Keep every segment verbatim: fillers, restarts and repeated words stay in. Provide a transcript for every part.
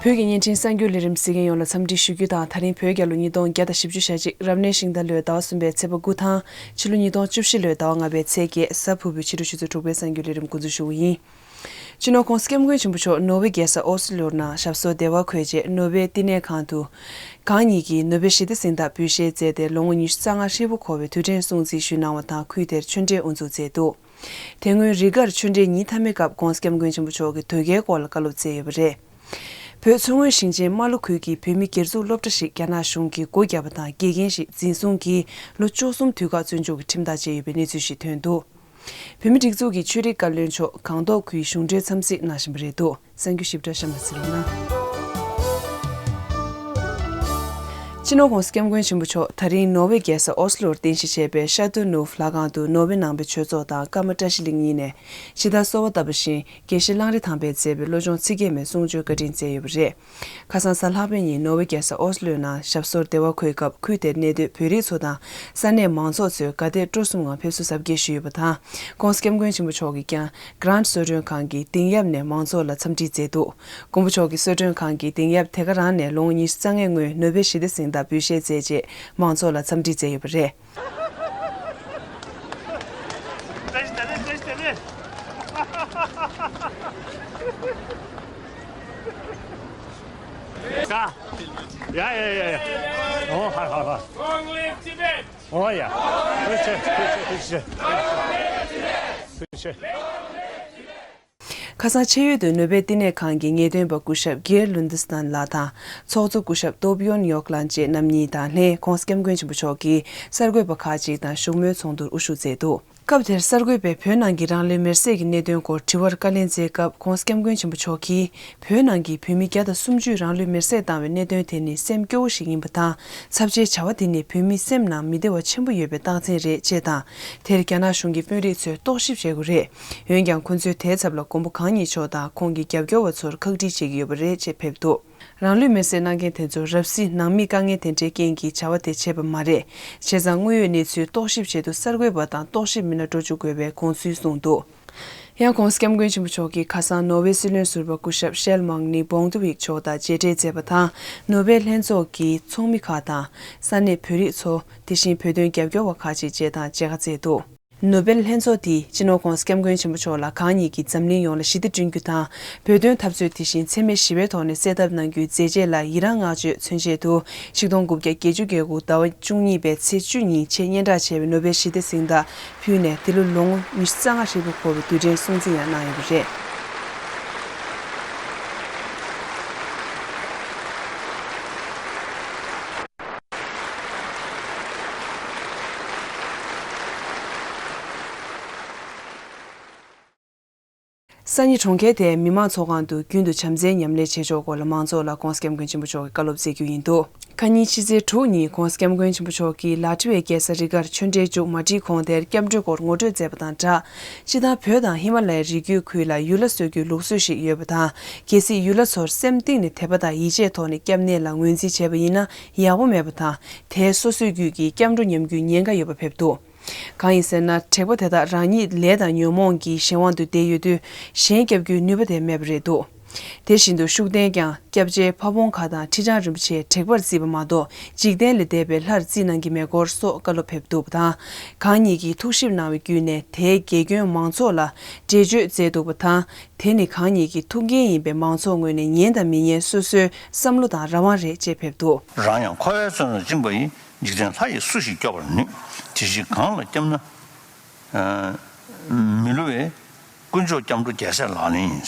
བོད་ཀྱི་བརྙན་འཕྲིན་གསར་འགྱུར་ལས་རིམ་གཟིགས་མཁན་ཡོངས་ལ་འཚམས་འདྲི་ཞུ་རྒྱུ་དང་། ད་རིང་བོད་རྒྱལ་ལོ་ཉིས་སྟོང་བརྒྱ་དང་བཞི་བཅུ་ཞེ་གཅིག་རབ་གནས་ཤིང་རྟ་ལོའི་ཟླ་བ་གསུམ་པའི་ཚེས་པ་དགུ་དང་ཕྱི་ལོ་ཉིས་སྟོང་བཅུ་བཞི་ལོའི་ཟླ་བ་ལྔ་པའི་ཚེས་བརྒྱད། གཟའ་ཕུར་བུའི་ཕྱི་དྲོ་ཆུ་ཚོད་དྲུག་པའི་གསར་འགྱུར་ལས་རིམ་འགོ་འཛུགས་ཞུ་གི་ཡིན། སྤྱི་ནོར་༸གོང་ས་༸སྐྱབས་མགོན་ཆེན་པོ་མཆོག་ནོར་ཝེ་རྒྱལ་ས་ཨོ་སི་ལོར་ནང་ཞབས་སོར་བདེ་བར་འཁོད་རྗེས། ནོར་ཝེ་བསྟི་གནས་ཁང་དུ་གང་ཉིད་ཀྱིས་ནོ་བེལ་ཞི་བདེ་གཟེངས་རྟགས་འབུལ་བཞེས་མཛད་དེ། ལོ་ངོ་ཉི་ཤུ་རྩ་ལྔ་ཧྲིལ་པོ་འཁོར་བའི་དུས་དྲན་སྲུང་བརྩི་ཞུས་གནང་བ་དང་། ཁུལ་དེར་ཆོས་འབྲེལ་དབུ་འཛུགས་མཛད་འདུག་དེ་སྔོན་རི་གར་ཆོས་འབྲེལ་ཉིན་མཐའ་མའི་སྐབས་༸གོང་ས་༸སྐྱབས་མགོན་ཆེན་པོ་མཆོག་གིས་དོལ་རྒྱལ་སྐོར་ལ་བཀའ་སློབ་སྩལ་ཡོད་པ་རེད། བོད་མཚོ་སྔོན་ཞིང་ཆེན་རྨ་ལྷོ་ཁུལ་གྱི་བོད་མི་སྒེར་ཚུགས་སློབ་གྲྭ་ཞིག་རྒྱ་ནག་གཞུང་གིས་སྒོ་བརྒྱབ་པ་དང་། དགེ་རྒན་ཞིག་འཛིན་བཟུང་གིས་ལོ་བཅུ་གསུམ་དུས་བཀག་བཙོན་འཇུག་གི་ཁྲིམས་ཐག་བཅད་ཡོད་པའི་གནས་ཚུལ་ཞིག་ཐོན་འདུག་བོད་མིའི་སྒྲིག་འཛུགས་ཀྱི་ཆོས་རིག་བཀའ་བློན་མཆོག་སྒང་ཏོག་ཁུལ་གཞུང་འབྲེལ་འཚམས་གཟིགས་གནང་བཞིན་པ་རེད་འདུག་གསར་འགྱུར་ཞིབ་ཕྲ་གཤམ་ལ་གཟིགས་རོགས་གནང་། སྤྱི་ནོར་༸གོང་ས་༸སྐྱབས་མགོན་ཆེན་པོ་མཆོག་ད་རིང་ནོར་ཝེ་རྒྱལ་ས་ཨོ་སི་ལོར་རྟེན་གཞི་བྱས་པའི་ཤ་ཏུ་ནུབ་ལྷ་ཁང་དུ་ནོར་ཝེ་ནང་པའི་ཆོས་ཚོགས་དང་ཀརྨ་བཀྲ་ཤིས་གླིང་གཉིས་ནས་ཕྱི་ཟླ་སོ་པ་བཏབ་པ་བཞིན་དགེ་བཤེས་གླང་རི་ཐང་པས་མཛད་པའི་བློ་སྦྱོང་ཚིག་བརྒྱད་མའི་གསུང་ཆོས་བཀའ་དྲིན་སྩལ་ཡོད་པ་རེད། ཁ་སང་གཟའ་ལྷག་པའི་ཉིན་ནོར་ཝེ་རྒྱལ་ས་ཨོ་སི་ལོའི་ནང་ཞབས་སོར་བདེ་བར་འཁོད་སྐབས། ཁུལ་དེར་གནས་སྡོད་བོད་རིགས་ཚོ་དང་ས་གནས་མང་ཚོགས་ཚོས་དགའ་དད་སྤྲོ་གསུམ་ངང་ཕེབས་བསུ་གཟབ་རྒྱས་ཞུས་ཡོད་པ་དང་། ༸གོང་ས་༸སྐྱབས་མགོན་ཆེན་པོ་མཆོག་གིས་ཀྱང་གྷ་རན་ཊི་གསོལ་མགྲོན་ཁང་གི་གདིང་ཡབ་ནས་མང་ཚོགས་ལ་འཚམས་འདྲི་མཛད་འདུག་མགོན་པོ་མཆོག་གིས་གསོལ་མགྲོན་ཁང་གི་གདིང་ཡབ་དེ་ག་རང་ནས་ལོ་ངོ་ཉི་ཤུ་རྩ་ལྔའི་སྔོན་ནོ་བེལ་ཞི་བདེ་གཟེངས་རྟགས་འབུལ་བཞེས་མཛད་རྗེས་མང་ཚོགས་ལ་འཚམས་འདྲི་མཛད་ཡོད་པ་རེད། ཡ་ཡ་ཡ་ཡ། ཨོ་ཧ་ཧ་ཧ། Long live Tibet! ཨོ་ཡ། ཐུགས་རྗེ་ཆེ། ཐུགས་རྗེ་ཆེ། ཐུགས་རྗེ་ཆེ། ཐུགས་རྗེ་ཆེ། ཁ་སང་ཕྱེད་ཡོལ་དུ་ནོ་བེལ་བསྟི་གནས་ཁང་གི་ངེས་སྟོན་པ་སྐུ་ཞབས་གེར་ལུན་དི་སྟན་ལགས་དང་ཚོགས་གཙོ་སྐུ་ཞབས་ཏོ་བི་ཡོན་ཡོག་ལན་བཅས་རྣམ་གཉིས་དང་ལྷན་༸གོང་ས་༸སྐྱབས་མགོན་ཆེན་པོ་མཆོག་གིས་གསར་འགོད་པ་ཁག་ཅིག་དང་བཞུགས་མོལ་ཚོགས་འདུར་དབུ་བཞུགས་མཛད་འདུག་སྐབས་དེར་གསར་འགོད་པས་བོད་ནང་གི་རང་ལུས་མེར་སྲེག་གི་གནད་དོན་སྐོར་དྲི་བར་བཀའ་ལན་སྩལ་སྐབས། ༸གོང་ས་༸སྐྱབས་མགོན་ཆེན་པོ་མཆོག་གིས་བོད་ནང་གི་བོད་མི་བརྒྱ་དང་སུམ་ཅུས་རང་ལུས་མེར་སྲེག་བཏང་བའི་གནད་དོན་དེ་ནི་སེམས་སྐྱོ་བོ་ཞིག་ཡིན་པ་དང་། ཚབས་ཆེའི་བྱ་བ་དེ་ནི་བོད་མིའི་སེམས་ནང་མི་བདེ་བ་ཆེན་པོ་ཡོད་པའི་རྟགས་མཚན་རེད་ཅེས་དང་། དེར་རྒྱ་ནག་གཞུང་གི་དཔོན་རིགས་ཚོས་རྟོག་ཞིབ་བྱེད་དགོས་རེད། འོན་ཀྱང་ཁོ་ཚོས་དེའི་ཚབ་ལ་མགོན་པོ་གང་ཉིད་མཆོག་དང་ཁོང་གི་རྒྱབ་སྐྱོར་བ་ཚོར་ཁག་དཀྲི་བྱེད་ཀྱི་ཡོད་པ་རེད་ཅེས་ཕེབས་འདུག་རང་ལུས་མེར་སྲེག་གནང་མཁན་དེ་ཚོ་རབ་སྲིད་ནང་མིའི་དཀའ་ངལ་དེ་འདྲའི་རྐྱེན་གྱིས་བྱ་བ་དེ་བྱས་པ་མ་རེད། བྱས་ཙང་དངོས་ཡོད་གནས་ཚུལ་རྟོག་ཞིབ་ཆེད་དུ་གསར་འགོད་པ་དང་རྟོག་ཞིབ་མི་སྣ་འགྲོ་བཅུག་དགོས་པའི་དགོངས་ཚུལ་གསུངས་འདུག་ཡང་༸གོང་ས་༸སྐྱབས་མགོན་ཆེན་པོ་མཆོག་གིས་ཁ་སང་ནོར་ཝེ་སྲིད་བློན་ཟུར་པ་སྐུ་ཞབས་ཤེལ་མང་ནི་བོང་ཏུ་ཝིག་མཆོག་དང་མཇལ་འཕྲད་མཛད་པ་དང་། ནོར་ཝེ་ལྷན་ཚོགས་ཀྱི་ཚོགས་མི་ཁག་དང་ས་གནས་བོད་རིགས་ཚོ། དེ་བཞིན་བོད་དོན་རྒྱབ་སྐྱོར་བ་ཁག་ཅིག་བཅས་དང་མཇལ་ཁ་བསྩལ་འདུག་ནོ་བེལ་ལྷན་ཚོགས་འདིས་སྤྱི་ནོར་༸གོང་ས་༸སྐྱབས་མགོན་ཆེན་པོ་མཆོག་ལ་གང་ཉིད་ཀྱིས་འཛམ་གླིང་ཡོངས་ལ་ཞི་བདེ་བསྐྲུན་རྒྱུ་དང་། བོད་དོན་འཐབ་རྩོད་དེ་བཞིན་འཚེ་མེད་ཞི་བའི་ཐོག་ནས་སེལ་ཐབས་གནང་རྒྱུའི་མཛད་རྗེས་ལ་ཡི་རངས་བསྔགས་བརྗོད་མཚོན་ཆེད་དུ། ཆིག་སྟོང་དགུ་བརྒྱ་བརྒྱད་ཅུ་གྱ་དགུ་ཟླ་བ་བཅུ་གཉིས་པའི་ཚེས་བཅུ་ཉིན་ཆེས་སྙན་གྲགས་ཆེ་བའི་ནོ་བེལ་ཞི་བདེ་གཟེངས་རྟགས་ཕུལ་ནས། འདི་ལོ་ལོ་ངོ་ཉི་ཤུ་རྩ་ལྔ་ཧྲིལ་པོ་འཁོར་བའི་དུས་དྲན་སྲུང་བརྩི་ཡང་གནང་ཡོད་པ་རེད། སང་ཉིན་གྲོང་ཁྱེར་དེའི་མི་མང་ཚོགས་ཁང་དུ་རྒྱུན་དུ་བྱམས་བརྩེའི་ཉམས་ལེན་བྱེད་ཕྱོགས་སྐོར་ལ་མང་ཚོགས་ལ་༸གོང་ས་༸སྐྱབས་མགོན་ཆེན་པོ་མཆོག་གིས་བཀའ་སློབ་སྩལ་རྒྱུ་ཡིན་འདུག་ཁ་ཉིན་ཕྱི་ཚེས་དྲུག་ཉིན་༸གོང་ས་༸སྐྱབས་མགོན་ཆེན་པོ་མཆོག་གིས་ལ་ཊ་བི་ཡའི་རྒྱལ་ས་རི་གར་ཆོས་འབྲེལ་མཇུག་མ་སྒྲིལ་གོང་དེར་སྐྱབས་འགྲོའི་སྐོར་ངོ་སྤྲོད་མཛད་པ་དང་སྦྲགས། སྤྱིར་བཏང་བོད་དང་ཧི་མ་ལ་ཡའི་རི་རྒྱུད་ཁུལ་ལ་ཡུལ་ལྷ་གསོལ་རྒྱུའི་ལུགས་སྲོལ་ཞིག་ཡོད་པ་དང་། གལ་སྲིད་ཡུལ་ལྷ་ཚོར་སེམས་གཏིང་ནས་དད་པ་དང་ཡིད་ཆེས་ཐོག་ནས་སྐྱབས་གནས་ལ་ངོས་འཛིན་བྱས་པ་ཡིན་ན་ཡག་པོ་མེད་པ་དང་། དེས་སོ་སོའི་རྒྱུད་ཀྱི་སྐྱབས་འགྲོ་ཉམས་རྒྱུའི་ཉེན་ཁ་ཡོད་པ་ཕེབས་འདུག་གང་ཡིན་ཟེར་ན། དྲེགས་པ་དེ་དག་རང་ཉིད་ལས་དང་ཉོན་མོངས་ཀྱི་གཞན་དབང་དུ་བསྡད་ཡོད་དུས། གཞན་སྐྱབས་རྒྱུའི་ནུས་པ་དེ་མེད་པ་རེད་འདུག་དེ་བཞིན་དུ་ཤུགས་ལྡན་ཀྱང་སྐྱབས་རྗེ་ཕ་བོང་ཁ་དང་ཁྲི་བྱང་རིན་པོ་ཆེ་དྲེགས་པར་བརྩིས་པ་མ་གཏོགས། འཇིག་རྟེན་ལས་འདས་པའི་ལྷར་བརྩིས་གནང་གི་མེད་སྐོར་སོགས་བཀའ་སློབ་ཕེབས་འདུག་པ་དང་། གང་ཉིད་ཀྱིས་ཐུགས་ཞིབ་གནང་བའི་བརྒྱུད་ནས་དེའི་དགེ་སྐྱོན་མང་ཚོགས་ལ་འགྲེལ་བརྗོད་མཛད་འདུག་པ་དང་། དེ་ནི་གང་ཉིད་ཀྱི་ཐུགས་འགན་ཡིན་པས་མང་ཚོགས་ངོས་ནས་ཉན་དང་མི་ཉན་སོ་སོའི་བསམ་བློ་དང་རང་དབང་རེད་ཅེས་ཕེབས་འདུག་རང་ཡང་འཁོར་བའི་བཙོན་རར་བཅིངས་པ་ཡིས། འཇིག་རྟེན་ལྷ་ཡིས་སུ་ཞིག་སྐྱོབ་པར་ནུས། དེ་ཕྱིར་གང་ལ་སྐྱབས་ན། མི་བསླུ་བའི་དཀོན་མཆོག་སྐྱབས་འགྲོ་རྒྱལ་སྲས་ལག་ལེན་ཡིན།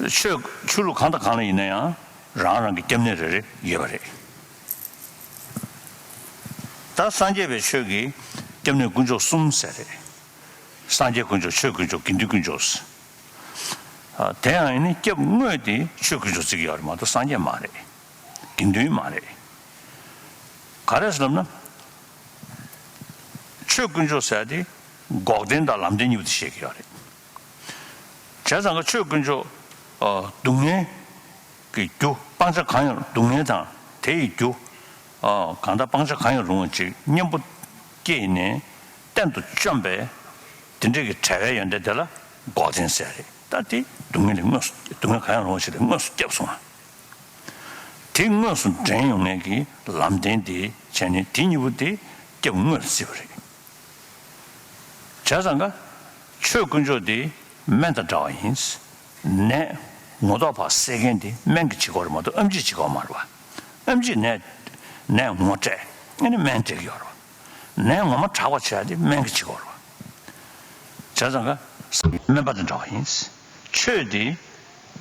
ཆོས་ཆོས་ལུགས་གང་དང་གང་ལ་ཡིན་ན་ཡང་རང་རང་གི་སྐྱབས་གནས་རེ་རེ་ཡོད་པ་རེད། ད་སངས་རྒྱས་པའི་ཆོས་ཀྱི་སྐྱབས་གནས་དཀོན་མཆོག་གསུམ་ཟེར་རེད། སངས་རྒྱས་དཀོན་མཆོག་ཆོས་དཀོན་མཆོག་དགེ་འདུན་དཀོན་མཆོག་ཟེར། དེ་ཡང་ཡིན་ན་སྐྱབས་དངོས་དེ་ཆོས་དཀོན་མཆོག་བརྩི་གི་ཡོད་རེད་མ་གཏོགས་སངས་རྒྱས་མ་རེད། དགེ་འདུན་མ་རེད། ག་རེ་ཟེར་ལབ་ན། ཆོས་དཀོན་མཆོག་ཟེར་ཡ་དེ་འགོག་བདེན་དང་ལམ་བདེན་གཉིས་པོ་དེ་བཤད་ཀྱི་ཡོད་རེད། བྱས་ཙང་ཀ་ཆོས་དཀོན་མཆོག་ཨ་སྡུག་བསྔལ་གྱི་རྒྱུ་སྤང་བྱ་གང་ཡང་སྡུག་བསྔལ་དང་དེ་ཡི་རྒྱུ་ཨ་གང་ལྟར་སྤང་བྱ་གང་ཡང་རུང་བ་ཅིག་གཉེན་པོ་སྐྱེས་ནས་གཏན་དུ་བཅོམ་པའི་དེ་འདྲ་གི་བྲལ་བའི་ཡོན་ཏན་དེ་ལ་འགོག་བདེན་ཟེར་རེད། ད་དེ་སྡུག་བསྔལ་ལས་དངོས་སུ་སྡུག་བསྔལ་གང་ཡང་རུང་བ་ཞིག་ལས་དངོས་སུ་བསྐྱབས་སོང་ང་། དེ་དངོས་སུ་འདྲེན་ཡོང་མཁན་གྱི་ལམ་བདེན་དེ་བྱས་ནས་དེ་གཉིས་པོ་དེ་སྐྱབས་དངོས་ལ་བརྩི་བ་རེད། བྱས་ཙང་ཀ་ཆོས་དཀོན་མཆོག་དེ་སྨན་དང་འདྲ་བ་ཡིན། ནད་ངོ་ཐོག་ཕར་སེལ་མཁན་དེ་སྨན་གྱིས་བྱེད་དགོས་རེད་མ་གཏོགས་ཨེམ་ཆིས་བྱེད་དགོས་མ་རེད་བ། ཨེམ་ཆིས་ནད་ནད་ངོ་སྤྲད་ཨ་ནི་སྨན་སྤྲད་ཀྱི་ཡོད་རེད་བ། ནད་ངོ་མ་དྲག་པ་བྱས་དེ་སྨན་གྱིས་བྱེད་དགོས་རེད་བ། བྱས་ཙང་ཀ་སྨན་པ་དང་འདྲ་བ་ཡིན། ཆོས་དེ་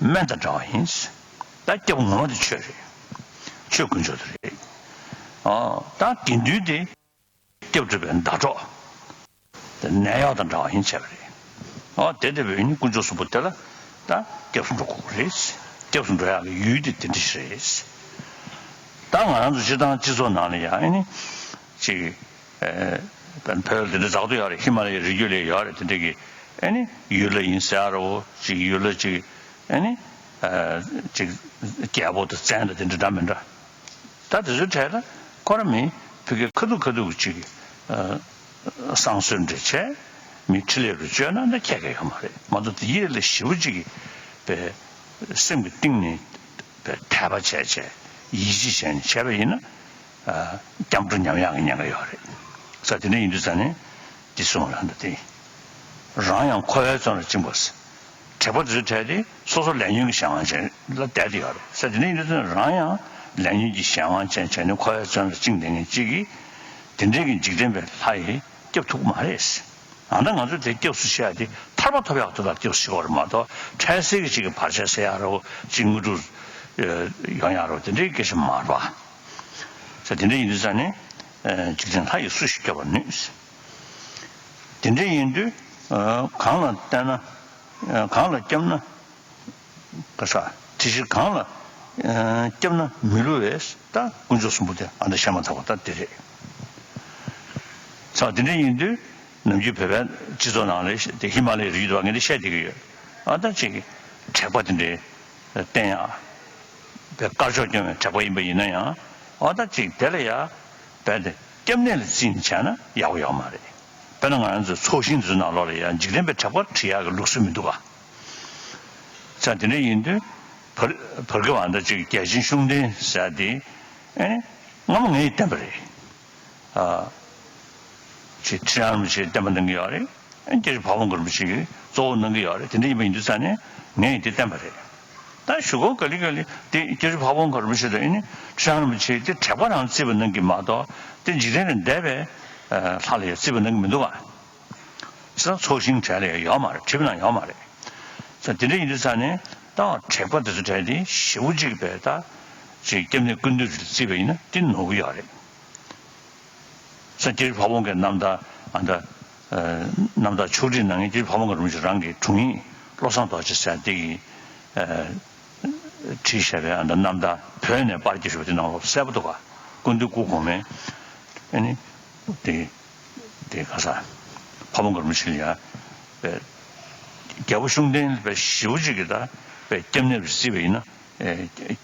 སྨན་དང་འདྲ་བ་ཡིན། ད་སྐྱབས་ངོ་མ་དེ་ཆོས་རེད། ཆོས་དཀོན་མཆོག་དེ་རེད། ཨོ་ད་དགེ་འདུན་དེ་སྐྱབས་སྒྲུབ་པའི་ཟླ་གྲོགས། དེ་ནད་གཡོག་དང་འདྲ་བ་ཡིན་བྱས་པ་རེད། ཨོ་དེ་ལྟ་བུའི་ནི་དཀོན་མཆོག་གསུམ་པོ་དེ་ལ་ད་སྐྱབས་སུ་འགྲོ་དགོས་པ་རེད། སྐྱབས་སུ་འགྲོ་ཡག་གི་ཡུལ་དེ་དེ་འདྲ་ཞིག་རེད། ད་ང་རང་ཚོ་སྤྱི་བཏང་སྤྱི་ཚོགས་ནང་ལ་ཡང་ཨ་ནི་ཅིག་ཨེ་བོད་ལ་དེ་འདྲ་ཛག་ཏུ་ཡོད་རེད། ཧི་མ་ལ་ཡའི་རི་རྒྱུད་ལ་ཡོད་རེད། དེ་འདྲ་གི་ཨ་ནི་ཡུལ་ལྷ་ཡིན་ཟེར་ཡ་རོ། ཅིག་ཡུལ་ལྷ་ཅིག་ཨ་ནི་ཨ་ཅིག་རྒྱལ་པོ་དང་བཙན་དང་དེ་འདྲ་འདྲ་མི་འདྲ། ད་དེ་ཚོའི་གྲས་ལ་ཁོ་རང་མི་ཕ་གི་ཁ་ཐུག་ཁ་ཐུག་ཅིག་ཨ་བསང་གསོལ་འདྲ་བྱས་མི་འཕྲིན་ལས་རུ་བཅོལ་ན་ད་ཁྱད་ཀྱང་ཡོད་མ་རེད། མ་གཏོགས་དེ་ཡིད་ལ་ཞེ་པོ་ཅིག་གི་པའི་སེམས་ཀྱི་གཏིང་ནས་པའི་དད་པ་བྱས་བྱས་ཡིད་ཆེས་བྱས་ནས་བྱས་པ་ཡིན་ན། སྐྱབས་འགྲོ་ཉམས་ཡག་གི་ཉེན་ཁ་ཡོད་རེད། ས་དེ་འདྲ་ཡིན་དུས་ཙང་ནས་འདི་གསུངས་རང་ད་དེ། རང་ཡང་འཁོར་བའི་བཙོན་ལ་བཅིངས་པ། དྲེགས་པ་དེ་ཚོའི་གྲས་དེ་སོ་སོ་ལས་ཉོན་གྱི་གཞན་དབང་ཅན་ལ་བསྡད་དེ་ཡོད་རེད། ས་དེ་འདྲ་ཡིན་དུས་ཙང་རང་ཡང་ལས་ཉོན་གྱི་གཞན་དབང་ཅན་བྱས་ནས་འཁོར་བའི་བཙོན་ལ་བཅིངས་བསྡད་མཁན་གཅིག་གིས་དེ་འདྲའི་གི་འཇིག་རྟེན་པའི་ལྷ་ཡིས་སྐྱོབ་ཐུབ་ཀྱི་མ་རེད། ཨ་ད་ང་ཚོས་དེ་སྐྱབས་སུ་མཆི་ཡ་དེ་ཐར་པ་ཐོབ་ཡག་དེ་ལ་སྐྱབས་སུ་མཆི་བ་རེད་མ་གཏོགས་འཕྲལ་སེལ་གྱི་ཅིག་གི་བར་ཆད་སེལ་ཡག་རོ་ཅིག་དངོས་གྲུབ་ཡོང་ཡག་རོ་དེ་འདྲའི་སྐད་ཆ་མ་རེད་པ། ས་དེ་འདྲ་ཡིན་དུས་ཙང་ནས་འཇིག་རྟེན་ལྷ་ཡིས་སུ་ཞིག་སྐྱོབ་པར་ནུས། དེ་འདྲ་ཡིན་དུས་གང་ལ་བསྟེན་ན་གང་ལ་སྐྱབས་ན། ག་ས་དེ་ཕྱིར་གང་ལ་སྐྱབས་ན་མི་བསླུ་བས་ད་དཀོན་མཆོག་གསུམ་པོ་དེ་ཨ་འདྲ་བཤད་མ་ཐག་པ་ད་དེ་རེད། ས་དེ་འདྲ་ཡིན་དུས་ནམ་རྒྱུན་བོད་པའི་སྤྱི་ཚོགས་ནང་ལ་དེ་ཧི་མ་ལ་ཡའི་རི་རྒྱུད་དུ་བ་ངས་འདི་བཤད་བསྡད་ཀྱི་ཡོད། ཨ་ད་ཅིག་དྲེགས་པ་དེ་འདྲའི་བསྟེན་ཡག་པའི་དཀར་ཕྱོགས་སྐྱོང་བའི་དྲེགས་པ་ཡིན་པ་ཡིན་ན་ཡང་ཨ་ད་ཅིག་དེ་ལ་ཡ་བས་ཏེ་སྐྱབས་གནས་ལ་བརྩིས་ནས་བྱས་ན་ཡག་པོ་ཡོད་མ་རེད། དཔེར་ན་ང་རང་ཚོའི་ཚོགས་ཞིང་འདིའི་ནང་ལོགས་ལ་ཡང་འཇིག་རྟེན་པའི་དྲེགས་པ་དྲི་ཡག་གི་ལུགས་སྲོལ་མི་འདུག་ག། ས་དེ་འདྲ་ཡིན་དུས་བར་བར་སྐབས་ཨ་མདའ་གཅིག་རྒྱལ་ཆེན་ཤུགས་ལྡན་ཟེར་དེ་ཨེ་སྔ་མོ་ངས་བསྟན་པ་རེད། ཨ་ཅིག་ཁྲི་བྱང་རིན་པོ་ཆེས་བསྟན་པ་གནང་གི་ཡོད་རེད། ཨེ་སྐྱབས་རྗེ་ཕ་བོང་ཁ་རིན་པོ་ཆེ་གིས་གཙོ་བོ་གནང་གི་ཡོད་རེད། དེ་འདྲ་ཡིན་པ་ཡིན་དུས་ཙང་ནས་ངས་དེ་བསྟན་པ་རེད། ད་གཞུག་གུ་ག་ལེ་ག་ལེ་དེ་སྐྱབས་རྗེ་ཕ་བོང་ཁ་རིན་པོ་ཆེ་དང་ཨེ་ནི་ཁྲི་བྱང་རིན་པོ་ཆེ་དེ་དྲེགས་པ་རང་བརྩིས་པ་གནང་གི་མ་གཏོགས་དེ་འཇིག་རྟེན་ལས་འདས་པའི་ལྷ་ལ་ཡང་བརྩིས་པ་གནང་གི་མི་འདུག་ག། ས་ཚོགས་ཞིང་གྲལ་ལ་ཡང་ཡོད་མ་རེད། བྲིས་པའི་ནང་ཡོད་མ་རེད། ས་དེ་འདྲ་ཡིན་དུས་ཙང་ནས་ད་དྲེགས་པ་དེ་ཚོ་གྲལ་དེ་ཞེ་པོ་ཅིག་པའི་ད་ཅིག་སྐྱབས་གནས་ཀུན་འདུས་རེད་བརྩིས་པ་ཡིན་ན་དེ་ནོར་གི་ཡོད་རེད། ས་སྐྱབས་རྗེ་ཕ་བོང་ཁའི་རྣམ་ཐར་ཨ་ད་རྣམ་ཐར་ཕྱོགས་བསྒྲིགས་གནང་མཁན་སྐྱབས་རྗེ་ཕ་བོང་ཁ་རིན་པོ་ཆེ་རང་གི་དྲུང་ཡིག་བློ་བཟང་རྡོ་རྗེ་ཟེར་དེ་གིས་བྲིས་བཞག་པའི་ཨ་ད་རྣམ་ཐར་བོད་ནས་པར་བརྒྱབ་བཞག་པ་དེ་ནང་ལོགས་གསལ་པོ་འདུག་ག། ཀུན་འདུས་སྐུ་གོང་མའི་ཨ་ནི་དེ། དེ་ག་ས། ཕ་བོང་ཁ་རིན་པོ་ཆེ་ལ་ཡ། པའི། རྒྱལ་པོ་ཤུགས་ལྡན་པའི་ཞེ་པོ་ཅིག་གིས་ད། པའི་སྐྱབས་གནས་རུ་བརྩིས་པ་ཡིན་ན།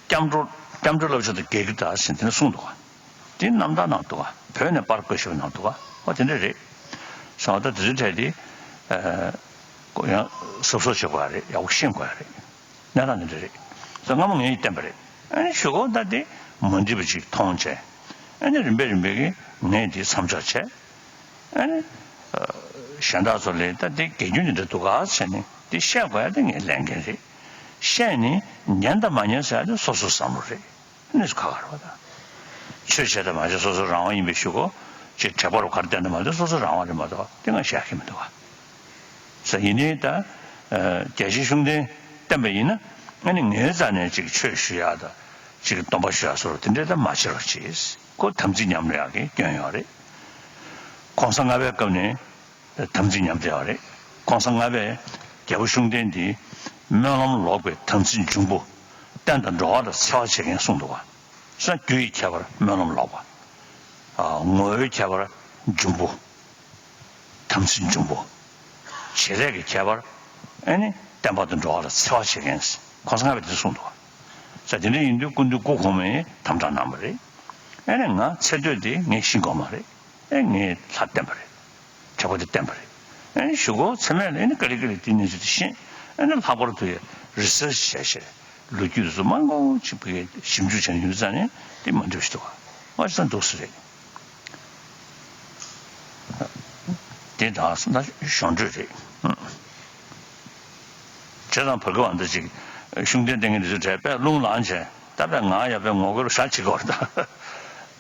སྐྱབས་འགྲོ། སྐྱབས་འགྲོ་བསླབ་བྱ་དང་འགལ་གྱི་གདའ་ཟེར་དེ་ནས་གསུངས་འདུག་ག། དེ་རྣམ་ཐར་ནང་འདུག་ག། བོད་ནས་པར་བརྐོས་བཞག་པ་ནང་འདུག་ག། ཨོ་དེ་འདྲ་རེད། བྱས་ཙང་ད་དེ་ཚོའི་གྲས་དེ། ཡང་གཟབ་གཟབ་བྱེད་དགོས་ཡ་རེད། ཡག་པོ་ཤེས་དགོས་ཡ་རེད། གནས་སྟངས་འདི་འདྲ་རེད། ད་སྔ་མོ་ངས་བསྟན་པ་རེད། ཨ་ནི་གཞུག་གུ་ད་དེ་མ་འགྲིག་པ་ཅིག་མཐོང་བྱས། ཨ་ནི་རིམ་པས་རིམ་པས་ཀྱིས་ངས་འདི་མཚམས་འཇོག་བྱས། ཨ་ནི་གཞན་དག་ཚོ་ལ་ད་དེ་དགེ་སྐྱོན་འདི་འདྲ་འདུག་ག་བྱས་ནས་འདི་བཤད་དགོས་ཡ་དེ་ངའི་ལས་འགན་རེད། བཤད་ནས་ཉན་དང་མ་ཉན་ཟེར་ཡ་དེ་སོ་སོའི་བསམ་བློ་རེད། གནས་ཚུལ་ཁག་ཁག་རེད་པ། ད་ཆོས་བྱས་དང་མ་བྱས་སོ་སོའི་རང་དབང་ཡིན་པའི་གཞུག་གུ་ཅིག་དྲེགས་པ་རུ་ག་རེ་བསྟན་དང་མ་བསྟན་སོ་སོའི་རང་དབང་རེད་མ་གཏོགས་དེ་ང་བཤད་ཀྱི་མི་འདུག་ག། ས་ཡིན་ནའི་ད། རྒྱལ་ཆེན་ཤུགས་ལྡན་བསྟན་པ་ཡིན་ན་ཨ་ནི་ངའི་རྩ་ནས་ཅིག་ཆོས་ཞུ་ཡག་དང་ཅིག་སྡོམ་པ་ཞུ་ཡག་སོགས་དེ་འདྲའི་ད་མ་བྱེད་རོགས་གྱིས། ཁོ་དམ་ཚིག་ཉམས་ཡག་གི་སྐྱོན་ཡོད་རེད། གོང་ས་ལྔ་པའི་སྐབས་ནས་དམ་ཚིག་ཉམས་བསྡད་ཡོད་རེད། གོང་ས་ལྔ་པས་རྒྱལ་པོ་ཤུགས་ལྡན་འདི་སྨོན་ལམ་ལོག་པའི་དམ་ཚིག་འབྱུང་པོ། བསྟན་དང་འགྲོ་བ་ལ་འཚེ་བ་བྱེད་མཁན་གསུངས་འདུག་ག། ས་རྒྱུ་ཡི་ཁྱད་པར་སྨོན་ལམ་ལོག་པ། ངོ་བོའི་ཁྱད་པར་འབྱུང་པོ། དམ་ཚིག་འབྱུང་པོ། བྱེད་ལས་ཀྱི་ཁྱད་པར། ཨེ་ནི་བསྟན་པ་དང་འགྲོ་བ་ལ་འཚེ་བ་བྱེད་མཁན། གོང་ས་ལྔ་པས་དེ་གསུངས་འདུག་ག། ས་དེ་འདྲ་ཡིན་དུས་སྐུ་མདུན་སྐུ་གོང་མས་དམ་བསྒྲགས་གནང་བ་རེད། ཨེ་ནི་ང་ཚེ་སྟོད་དེ་ངས་ཤེས་དགོས་མ་རེད། ཨེ་ངས་ལྷ་བསྟན་པ་རེད། དྲེགས་པ་དེ་བསྟན་པ་རེད། ཨེ་ནི་གཞུག་གུ་ཚེ་སྨད་ལ་ཨེ་ནི་ག་ལེ་ག་ལེ་དེའི་གནས་ཚུལ་དེ་ཤེས། ཨ་ནི་ལྷག་པར་དུ་རི་སར་ཆི་བྱས་བྱས་ལོ་རྒྱུས་དེ་ཚོ་མང་པོ་ཅིག་བོད་ཀྱི་ཞིབ་འཇུག་བྱས་ཡོང་དུས་ཙང་ནས་དེ་མ་འགྲིག་པ་ཞིག་འདུག་ག། ང་ཅི་ཙང་འདུག་སེ་རེད། དེ་དག་ད་གཞོན་འགྲོས་རེད། བྱས་ཙང་བར་སྐབས་འདི་ཅིག་ཤུགས་ལྡན་བསྟེན་མཁན་འདི་ཚོ་གྲས་དཔེ་རླུང་ལངས་བྱས། ད་དཔེ་ང་ཡ་དཔེ་ངོ་རྒོལ་ཧྲ་ཅིག་གོ་རེད་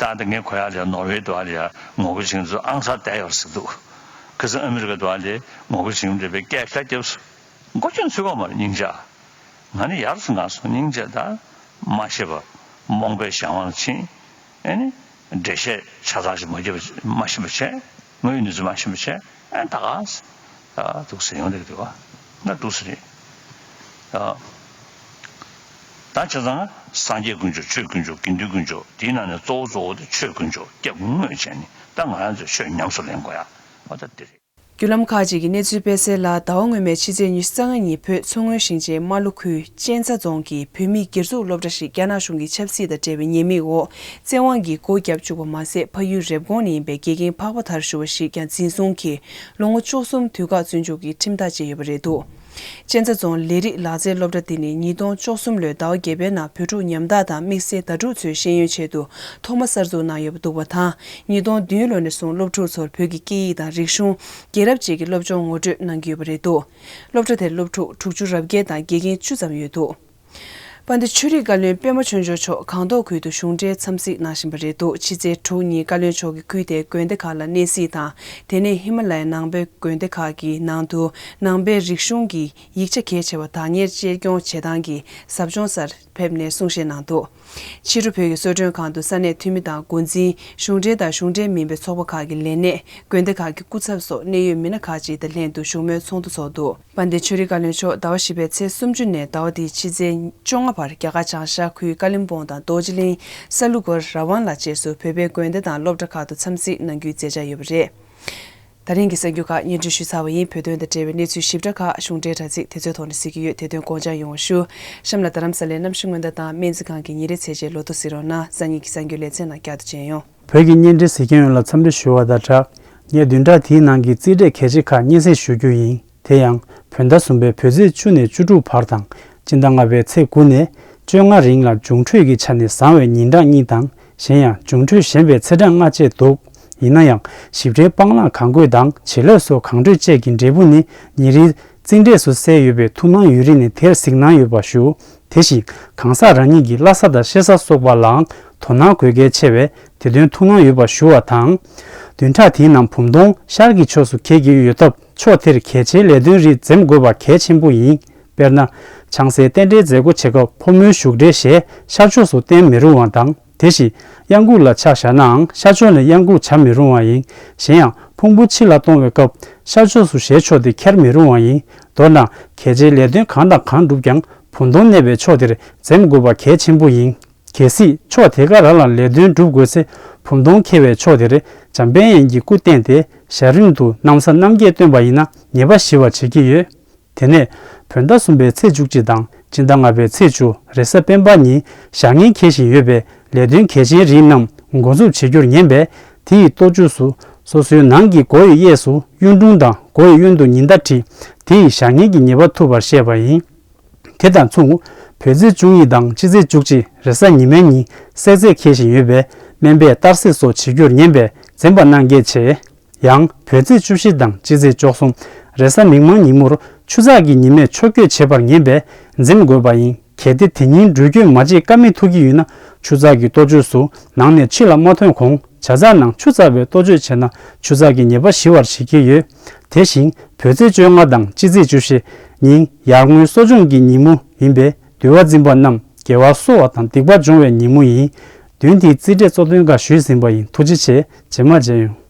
ད། ད་ངས་གོ་ཡ་ལ་ནོར་ཝེ་དུ་བ་ལ་ཡ་ངོ་རྒོལ་བྱེད་མཁན་ཚོ་ཨང་གསར་བསྡད་ཡོད་ཟེར་འདུག། ཁ་སང་ཨ་མི་རི་ཀ་དུ་བ་ལ་ངོ་རྒོལ་བྱེད་མཁན་དེ་དཔེ་སྐད་ཆ་རྒྱབ་སོང་། མགོ་ཆུན་ཚོད་གོ་མ་རེད་སྙིང་རྗེ། ང་ནི་ཡར་སོང་ང་སོང་སྙིང་རྗེ། ད་མ་ཤེས་པ་རྨོངས་པའི་གཞན་དབང་ཕྱིན། ཨེ་ནི་འགྲེལ་བཤད་ཆ་ཚང་ཞིག་མ་བརྒྱབ་པ་མ་ཤེས་པ་བྱས། དངོས་ཡོད་གནས་ཚུལ་མ་ཤེས་པ་བྱས། ཨེ་ད་ག་ཟེ། ད་འདུག་སེ་ཡོང་བསྡད་འདུག་ག། ད་འདུག་སེ་རེད། ད་ད་བྱས་ཙང་སངས་རྒྱས་དཀོན་མཆོག་ཆོས་དཀོན་མཆོག་དགེ་འདུན་དཀོན་མཆོག་དེའི་ནང་ནས་གཙོ་བོ་གཙོ་བོ་དེ་ཆོས་དཀོན་མཆོག་སྐྱབས་དངོས་བྱས་ནས་ད་ང་རང་ཚོས་ཆོས་ཉམས་སུ་ལེན་དགོས་ཡ། འོ་ད་འདི་རེད། བརྒྱུད་ལམ་ཁག་ཅིག་གི་གནས་ཚུལ་སྤེལ་གསལ་ལ། ཟླ་བ་སྔོན་མའི་ཕྱི་ཚེས་ཉི་ཤུ་རྩ་ལྔ་ཉིན་བོད་མཚོ་སྔོན་ཞིང་ཆེན་རྨ་ལྷོ་ཁུལ་གཅན་ཚ་རྫོང་གི་བོད་མིའི་སྒེར་ཚུགས་སློབ་གྲྭ་ཞིག་རྒྱ་ནག་གཞུང་གི་ཆབ་སྲིད་དང་འབྲེལ་བའི་ཉེས་དམིགས་འོག་བཙན་དབང་གིས་སྒོ་བརྒྱབ་བཅུག་པ་མ་ཟད། ཕ་ཡུལ་རེབ་གོང་ནས་ཡིན་པའི་དགེ་རྒན་འཕགས་པ་མཐར་ཞུ་བ་ཞིག་ཀྱང་འཛིན་བཟུང་གིས་ལོ་ངོ་བཅུ་གསུམ་དུས་བཀག་བཙོན་འཇུག་གི་ཁྲིམས་ཐག་བཅད་ཡོད་པ་རེད་འདུག། གཅན་ཚ་རྫོང་ལས་རིགས་ལག་རྩལ་སློབ་གྲྭ་འདི་ནི་ཉིས་སྟོང་བཅུ་གསུམ་ལོའི་ཟླ་བ་བརྒྱད་པའི་ནང་བོད་ཕྲུག་ཉམ་ཐག་དང་དམིགས་བསལ་ཟླ་དྲུག་ཚོའི་ཤེས་ཡོན་ཆེད་དུ་ཐོག་མ་གསར་འཛུགས་གནང་ཡོད་པ་འདུག་པ་དང་། ཉིས་སྟོང་བདུན་ལོ་ནས་བཟུང་སློབ་ཕྲུག་ཚོར་བོད་ཀྱི་སྐད་ཡིག་དང་རིག་གཞུང་། རྒྱལ་རབས་བཅས་ཀྱི་སློབ་སྦྱོང་ངོ་སྤྲོད་གནང་གི་ཡོད་པ་རེད་འདུག། སློབ་གྲྭ་དེར་སློབ་ཕྲུག་དྲུག་ཅུ་རེ་བརྒྱད་དང་དགེ་རྒན་བཅུ་ཙམ་ཡོད་འདུག། དཔལ་ལྡན་ཆོས་རིག་བཀའ་བློན་པད་མ་ཆོས་འབྱོར་མཆོག་སྒང་ཏོག་ཁུལ་དུ་གཞུང་འབྲེལ་འཚམས་གཟིགས་གནང་བཞིན་པ་རེད་འདུག། ཕྱི་ཚེས་དྲུག་ཉིན་བཀའ་བློན་མཆོག་གིས་ཁུལ་དེའི་དགོན་སྡེ་ཁག་ལ་གནས་གཟིགས་དང་། དེ་ནས་ཧི་མ་ལ་ཡའི་ནང་པའི་དགོན་སྡེ་ཁག་གི་ནང་དུ་ནང་པའི་རིག་གཞུང་གི་ཡིག་ཆ་གལ་ཆེ་བ་བདག་གཉེར་གཅེས་སྐྱོང་བྱེད་སྟངས་ཀྱི་ཟབ་སྦྱོང་སར་ཕེབས་ནས་གསུང་བཤད་གནང་འདུག། ཕྱི་དྲོ་བོད་ཀྱི་གསོལ་མགྲོན་ཁང་དུ་ས་གནས་འཐུས་མི་དང་འགོ་འཛིན། གཞུང་འབྲེལ་དང་གཞུང་འབྲེལ་མིན་པའི་ཚོགས་པ་ཁག་གི་ལས་སྣེ། དགོན་སྡེ་ཁག་གི་སྐུ་ཚབ་སོགས་གནད་ཡོད་མི་སྣ་ཁག་ཅིག་དང་ལྷན་དུ་བཞུགས་མོལ་ཚོགས་འདུ་ཚོགས་འདུག། དཔལ་ལྡན་ཆོས་རིག་བཀའ་བློན་མཆོག་ཟླ་བ་བཞི་པའི་ཚེས་སུམ་ཅུ་ནས་ཟླ་བ་འདིའི་ཕྱི་ཚེས་བཅོ་ལྔ་བར་རྒྱ་གར་བྱང་ཤར་ཁུལ་ཀ་ལིམ་པོང་དང་རྡོ་རྗེ་གླིང་། ས་ལུ་གར། ར་ཝང་ལ་བཅས་སུ་བོད་པའི་དགོན་སྡེ་དང་སློབ་གྲྭ་ཁག་ཏུ་འཚམས་གཟིགས་གནང་རྒྱུའི་མཛད་འཆར་ཡོད་པ་རེད། ད་རིང་གི་གསར་འགྱུར་ཁག་སྙན་སྒྲོན་ཞུས་ཚར་བ་ཡིན། བོད་དོན་དང་འབྲེལ་བའི་གནས་ཚུལ་ཞིབ་ཕྲ་ཁག་གཞུང་འབྲེལ་དྲ་ཚིགས་དེ་ཚོའི་ཐོག་ནས་གཟིགས་ཀྱི་ཡོད། དེ་དོན་དགོངས་འཇགས་ཡོང་བ་ཞུ། གཤམ་ལ་རྡ་རམ་ས་ལའི་གནམ་གཤིས་སྔོན་བརྡ་དང་སྨན་རྩིས་ཁང་གི་ཉིན་རེའི་ཚེས་བཅད་ལོ་ཐོ་གཟིགས་རོགས་གནང་། སང་ཉིན་གྱི་གསར་འགྱུར་ལེ་ཚན་ནང་བསྐྱར་དུ་མཇལ་ཡོང་། བོད་ཀྱི་བརྙན་འཕྲིན་གཟིགས་མཁན་ཡོངས་ལ་འཚམས་འདྲི་ཞུ་བ་དང་སྦྲགས། ངས་བདུན་ཕྲག་དེའི་ནང་གི་རྩིས་འབྲས་གལ་ཆེ་ཁག་སྙན་སེང་ཞུ་རྒྱུ་ཡིན། དེ་ཡང་བོད་ཟླ་གསུམ་པའི་བོད་ཚེས་བཅུ་ནས་བཅུ་དྲུག་བར་དང་། སྤྱི་ཟླ་ལྔ་པའི་ཚེས་དགུ་ནས་བཅོ་ལྔ་རིང་ལ་འབྱུང་འཕྲོད་ཀྱི་ཆ་ནས་བཟང་བའི་ཉིན་གྲངས་གཉིས་དང་། གཞན་ཡང་འབྱུང་འཕྲོད་ཞན་པའི་ཚེས་གྲངས་ལྔ་བཅས་འདུག། ཡིན་ན་ཡང་ཞིབ་ཕྲའི་སྤང་བླང་གང་དགོས་དང་བྱེད་ལས་སོགས་གང་འཕྲོད་བཅས་ཀྱི་འབྲས་བུ་ནི་ཉིན་རེའི་རྩིས་འབྲས་སུ་གསལ་ཡོད་པས་ཐུགས་སྣང་ཡོད་རིགས་ནས་དེར་གཟིགས་གནང་ཡོད་པ་ཞུ། དེ་བཞིན་གང་ཟག་རང་ཉིད་ཀྱི་བླ་གཟའ་དང་གཤེད་གཟའ་སོགས་པ་ལའང་དོ་སྣང་དགོས་གལ་ཆེ་བས་དེ་དོན་ཐུགས་སྣང་ཡོད་པ་ཞུ་བ་དང་། བདུན་ཕྲག་དེའི་ནང་བུམ་སྟོང་ཤར་གྱི་ཕྱོགས་སུ་འཁེལ་གྱི་ཡོད་སྟབས་ཕྱོགས་དེར་གལ་ཆེའི་ལས་དོན་རིགས་འཛེམ་དགོས་པ་གལ་ཆེན་པོ་ཡིན། དཔེར་ན། ཆང་སའི་རྟེན་འབྲེལ་མཛད་སྒོ་བྱེད་སྐབས་ཕོ་མོའི་བཞུགས་གྲལ་ཞེས་ཤར་ཕྱོགས་སུ་བསྟན་མི་རུང་བ་དང་། དེ་བཞིན་གཡང་འགུགས་ལ་ཕྱག་བཞག་ནའང་ཤར་ཕྱོགས་ནས་གཡང་འགུགས་བྱ་མི་རུང་བ་ཡིན། གཞན་ཡང་ཕུང་པོ་ཕྱི་ལ་གཏོང་བའི་སྐབས་ཤར་ཕྱོགས་སུ་ཞལ་ཕྱོགས་ཏེ་འཁྱེར་མི་རུང་བ་ཡིན། མདོར་ན་གལ་ཆེའི་ལས་དོན་གང་དང་གང་བསྒྲུབ་ཀྱང་བུམ་སྟོང་གནས་པའི་ཕྱོགས་དེར་འཛེམ་དགོས་པ་གལ་ཆེན་པོ་ཡིན། གལ་སྲིད་ཕྱོགས་དེ་ག་རང་ལ་ལས་དོན་སྒྲུབ་དགོས་ཚེ་བུམ་སྟོང་འཁེལ་བའི་ཕྱོགས་དེར་འཇམ་དཔལ་དབྱངས་ཀྱི་སྐུ་བསྟན་ཏེ་ཞལ་རིམ་དུ་ན་བཟའ་རྣམ་བརྒྱད་སྟོན་པ་ཡིན་ན་ཉེས་པ་ཞི་བར་བྱེད་ཀྱི་ཡོད། དེ་ནས་བོད་ཟླ་གསུམ་པའི་ཚེས་བཅུ་གཅིག་དང་སྤྱི་ཟླ་ལྔ་པའི་ཚེས་བཅུ་རེས་གཟའ་སྤེན་པ་ཉིན་བཞག་ཉེན་འཁེལ་བཞིན་ཡོད་པས་ལས་དོན་གལ་ཆེན་རིགས་རྣམས་འགོ་འཛུགས་བྱེད་རྒྱུར་ཉན་པས་དེ་ཡི་ལྟོ་ཆོས་སུ་སོ་སོའི་ནང་གི་སྒོ་ཡི་གཡས་སུ་གཡུང་དྲུང་དང་སྒོ་ཡི་གཡོན་དུ་ཉི་ཟླ་བྲིས་དེ་ཡི་བཞག་ཉེན་གྱི་ཉེས་པ་ཐུབ་པར་བཤད་པ་ཡིན། དེ་དང་མཚུངས་བོད་ཚེས་བཅུ་གཉིས་དང་སྤྱི་ཚེས་བཅུ་གཅིག་རེས་གཟའ་ཉི་མའི་ཉིན་སྲེག་ཚེས་འཁེལ་བཞིན་ཡོད་པས་སྨན་པས་གཏར་སྲེག་སོགས་བྱེད་རྒྱུར་ཉན་པས་འཛེམ་པ་གནང་གལ་ཆེ། ཡང་བོད་ཚེས་བཅུ་བཞི་དང་སྤྱི་ཚེས་བཅུ་གསུམ་རེས་གཟའ་མིག་དམར་ཉིན་མོར་ཆུ་ཚགས་ཀྱི་ཉི་མས་ཕྱོགས་བསྐྱོད་བྱེད་པར་ཉན་པས་འཛེམ་དགོས་པ་ཡིན། གལ་ཏེ་དེ་ཉིན་འགྲུལ་སྐྱོད་མ་བྱེད་ཀ་མེད་ཐུག་གི་ཡོད་ན་ཆུ་ཚགས་ཀྱི་ལྟོ་ཆོས་སུ་ནང་ནས་ཕྱི་ལ་མ་ཐོན་གོང་ཇ་ཚགས་ནང་ཆུ་ཚ་བའི་ལྟོ་ཆོས་བྱས་ན་ཆུ་ཚགས་ཀྱི་ཉེས་པ་ཞི་བར་བྱེད་ཀྱི་ཡོད། དེ་བཞིན་བོད་ཚེས་བཅོ་ལྔ་དང་སྤྱི་ཚེས་བཅུ་བཞི་ཉིན་ཡར་ངོའི་གསོ་སྦྱོང་གི་ཉིན་མོ་ཡིན་པས་འདུལ་བ་འཛིན་པ་རྣམས་དགེ་བ་གསོ་བ་དང་སྡིག་པ་སྦྱོང་བའི་ཉིན་མོ་ཡིན། བདུན་དེའི་རྩིས་འབྲས་གཙོ་དོན་ཁག་ཞུས་ཟིན་པ་ཡིན། ཐུགས་རྗེ་ཆེ། རྗེས་མ་མཇལ་ཡོང་།